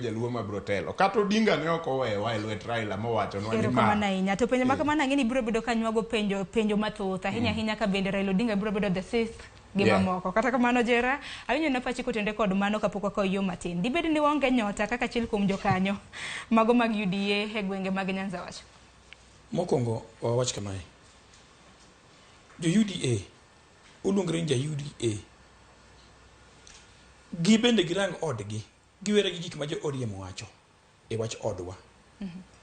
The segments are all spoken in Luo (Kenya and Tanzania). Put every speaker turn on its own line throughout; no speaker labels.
Jaluo ma biro telo. Kata Odinga ne ok owewa e lwet Raila mowachonwa ni ma.
Erokamano ahinya. To penjo ma kamano ang'e ni biro bedo ka nywago penjo penjo mathoth ahinya ahinya ka bende Raila Odinga biro bedo the sixth gi mamoko. Kata kamano Jera, awinjo na pachi kotenre kod mano kapok wakawo yo matin. Dibed ni waonge nyota kaka achiel kuom jokanyo mago mag UDA e gwenge mag Nyanza Wach?
Mokwongo wawach kamae. Jo UDA oluongre ni ja UDA. Gibende girang odgi. Giwere gi gik ma jo ODM wacho e wach odwa.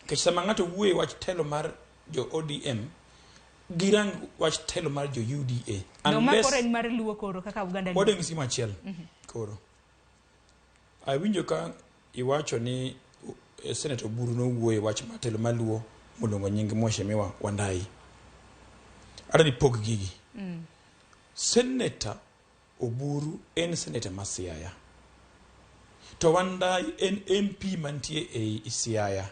Nikech sama ng'ato wuoyo e wach telo mar jo ODM, girang wach telo mar jo UDA.
No ma koro en mar Luo koro kaka oganda Luo.
Wadong' simo achiel koro. Awinjo ka iwacho ni Senator Oburu nowuoyo e wach mar telo mar Luo moluongo nying Mheshimiwa Wandayi. Adwa ni ipog gigi. Senator Oburu en senator ma Siaya. To Wandayi en MP mantie ei Siaya.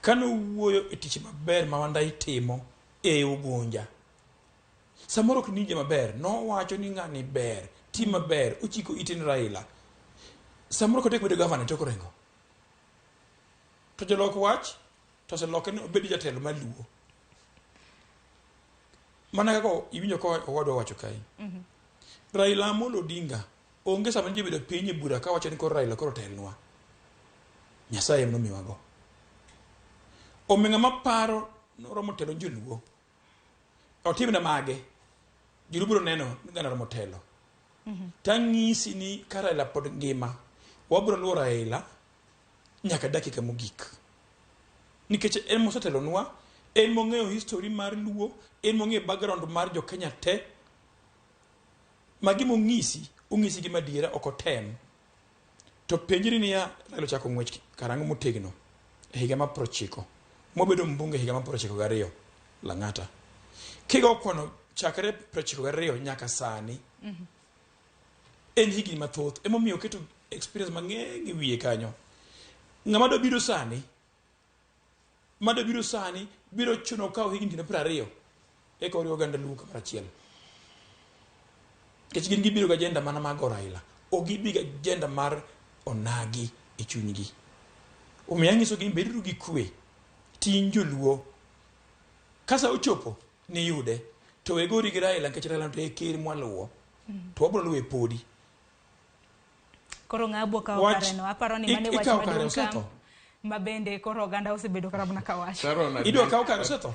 Kane owuoyo e tich maber ma Wandayi timo e Ugunja, samoro ok niwinje maber, nowacho ni ng'ani ber, ti maber, ochiko ite ni Raila. Samoro kotek bedo gavana tok Orengo. To jolok wach to oseloke ni obed jatelo mar Luo. Mana kaka iwinjo ka owadwa wacho kae. Raila Amolo Odinga onge sama nitie bedo piny e bura kawacho ni koro Raila koro telnwa. Nyasaye ema nomiwago. Omiyo ng'ama paro noromo telo ni joluo. Otimna mage. Joluo biro neno ni ng'ano oromo telo. Tang'isi ni ka Raila pod ngima, wabiro luwo Raila nyaka dakika mogik. Nikech en mosetelonwa, en mong'eyo history mar Luo, en mong'eyo background mar jo Kenya te. Ma gima ong'isi, ong'isi gi madiera ok otem. To penjri niya, Raila ochako ng'wech karang'o motegno? E higa mar 90. Mobedo mbunge e higa mar 92, Lang'ata. Kigo kwano chakre 92 nyaka sani, en higni mathoth emomiyo oketo experience mang'eny e wiye kanyo. Ng'ama dwa biro sani, madwa biro sani biro chuno kawo higni kendo 20 eka oriw oganda Luo kamoro achiel. Nikech gin gibiro gi agenda mana mar go Raila, ok gibi gi agenda mar onagi e chunygi. Omiyo anyisogi ni beduru gi kwe, ting' joluo. Ka sa ochopo niyude, to we gori gi Raila nikech Raila to e ker mwaluwo. To wabiro luwe podi.
Koro ng'a bwo kawo
Wach-
kare no? Aparo ni mano e wach
ikawo kare
maduong' ka
osetho.
ma bende koro oganda osebedo kata mana ka wacho.
Sharon,
Idwa kaw kare osetho?